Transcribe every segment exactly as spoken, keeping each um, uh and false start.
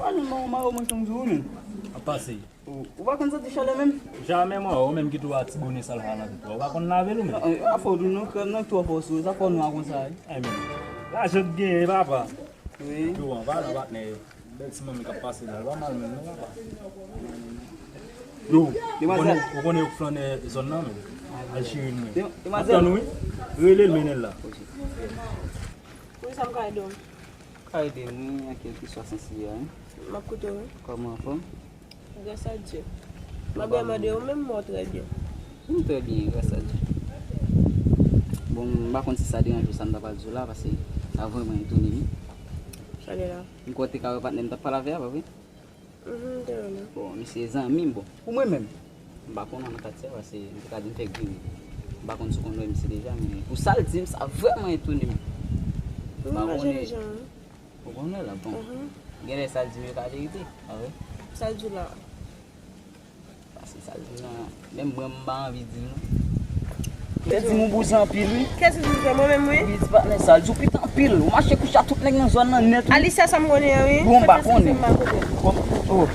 Pa janm ba yon mayo mwen chonm di ou menm. Ap pase. Ou, ou pa konn santi chalè menm? Jamè mwen, ou menm ki tou a ti bonè sal pa nan tèt ou. Ou pa konn lave l ou menm? Non, eh, a fò w di non, krèm nan twò fò sou ou, sa fò nwa konsa, wi. Ay menm. Lajan k genyen, papa. Wi. Yo, anba la, patnè. Bèl ti manmi k ap pase la, l pa mal menm, non, papa. Yo, ou konnen, ou konnen yo k flannè zòn nan, menm. Al cheri l, menm. Demwazèl. Ap tann ou, wi. Rele l, mennen l la. Wi, sa m ka ede w? Ka ede m, wi, an kèlkeswa sans li a, wi. M ap koute w, wi. Kòman, anfòm? Gras a Dye. M ap byen mande ou menm, mwen trè byen. M trè byen, gras a Dye. Bon, m pa konn si sa deranje w, sa m ta pral di w la, paske sa vrèman etone m. Sa gen la? M kwè w te ka wè patnè m t ap pale avè a, pa vre? Mhm, m te wè l. Bon, misye zanmi m, bon. Pou mwen menm, m pa konn nan katye a, paske m te ka di m fèk vini. M pa konn si w konn wè misye deja, men pou sa l di m, sa vrèman etone m. M pa konnen. Ou konnen la, bon. Mhm. Genlè sa l di m yo ka verite, pa vre? Sa l di w la? Paske sa l di m nan, menm mwen m pa anvi di l non. Te di m ou bouzen anpil, wi. Kiyès ki di w sa? Mwen menm, wi. Wi, ti patnè sa l di w pit anpil. Ou mache kouche a tout nèg nan zòn nan nèt, wi. Alicia, sa m konnen an, wi. Bon, m pa konnen. Bon, oh.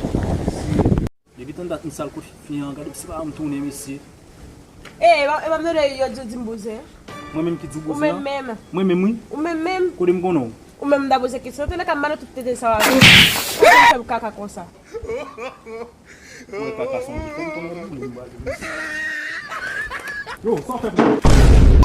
Depi tann dat m sal kout fi an, gade si pa m tounen, mesye. E, e pa, e pa m tande yo di, di m bouzen. Mwen menm ki di w bouzen an? Ou menm menm. Mwen menm, wi. Ou menm menm. Kote m konnen w? Ou menm m ta poze kesyon. Tande ka m ba nou tout tete sa w ap di. Ou konn fè m kaka konsa. Mwen kaka sonje. Fè m konnen w boule m ba di. Yo, sa w fè pou mwen?